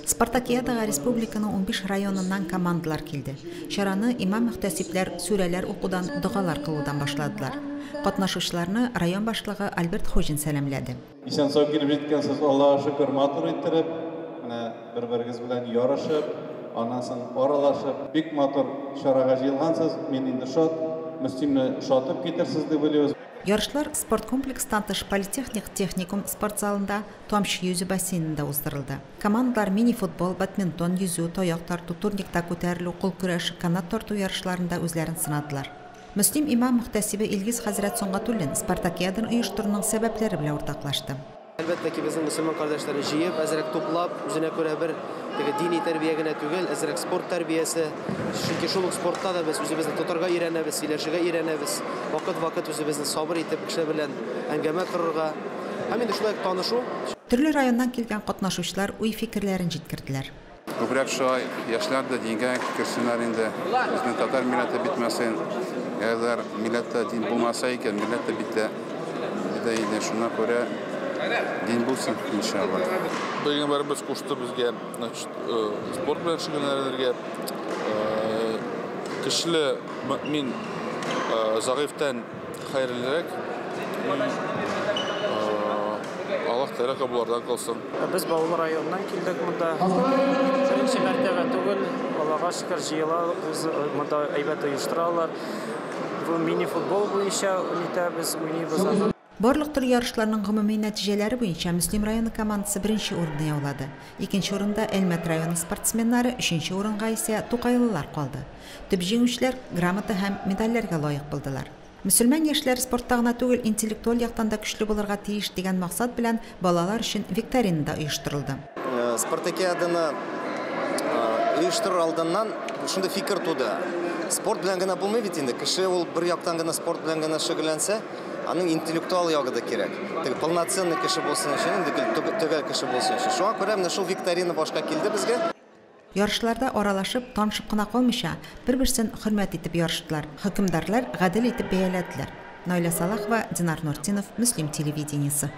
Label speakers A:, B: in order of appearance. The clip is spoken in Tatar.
A: Спартакиадага республиканың 15 районыннан командалар килде. Чараны имам-мөхтәсибләр сүрәләр укудан, догалар кылудан башладылар. Катнашучыларны район башлыгы Альберт Хуҗин сәламләде.
B: Исән-сау килеп җиткәнсез, Аллага шөкер, матур иттереп, менә бер-берегез белән ярышып, аннан соң аралашып, бик матур чарага җыелгансыз. Мин инде шат, Мөслимне ошатып китерсез дип уйлыйбыз.
A: Ярышлар спорткомплекстан тыш Политехник техникум спорт залында, Тамчы йөзү бассейнында уздырылды. Командалар мини-футбол, бадминтон, йөзү, таяк тарту, турникта күтәрелү, кул көрәше, канат тарту ярышларында үзләрен сынадылар. Мөслим имам-мөхтәсибе Илгиз хәзрәт Сөнгатуллин спартакиаданы оештыруның сәбәпләре белән уртаклашты.
C: Әлбәттә ки, безнең мөселман кардәшләрне җыеп, әзрәк туплап, үзенә күрә бер теге дини тәрбия генә түгел, әзрәк спорт тәрбиясе. Чөнки шул ук спортта да без үзебезне тотарга өйрәнәбез, сөйләшергә өйрәнәбез. Вакыт-вакыт үзебезне сабыр итеп, кешеләр белән әңгәмә корырга. Һәм инде шулай ук танышу.
A: Төрле районнан килгән катнашучылар уй-фикерләрен җиткерделәр.
D: Күбрәк шулай яшьләр дә дингә керсеннәр инде. Безнең татар милләте бетмәсен. Әгәр милләттә дин булмаса икән, милләт тә бетә. Бетә инде. Шуңа күрә дин булсын, иншалла.
E: Пәйгамбәребез кушты безгә, значит, спорт белән шөгыльләнергә. Көчле мөэмин зәгыйфьтән хәерлерәк. Аллаһ Тәгалә кабуллардан кылсын.
F: Без Баулы районыннан килдек монда. Беренче мәртәбә түгел, Аллага шөкер, җыелабыз, монда әйбәт оештыралар. Бу мини-футбол буенча нитәбез, уйныйбыз анда.
A: Барлык төр ярышларның гомуми нәтиҗәләре буенча Мөслим районы командасы беренче урынны яулады. Икенче урында Әлмәт районы спортсменнары, өченче урынга исә тукайлылар калды. Төп җиңүчеләр грамота һәм медальләргә лаек булдылар. Мөселман яшьләре спортта гына түгел, интеллектуаль яктан да көчле булырга тиеш дигән максат белән балалар өчен викторина да оештырылды.
G: Спартакиаданы оештырыр алдыннан шундый фикер туды. Спорт белән генә булмый бит инде. Кеше ул бер яктан гына спорт белән генә шөгыльләнсә, аның интеллектуал ягы да кирәк. Теге полноценный кеше булсын өчен, инде төгәл кеше булсын өчен. Шуңа күрә менә шул викторина башка килде безгә.
A: Ярышларда аралашып, танышып кына калмыйча, бер-берсен хөрмәт итеп ярыштылар. Хөкемдарлар гадел итеп бәяләделәр. Наилә Салахова, Динар Нуртдинов, Мөслим телевидениесе.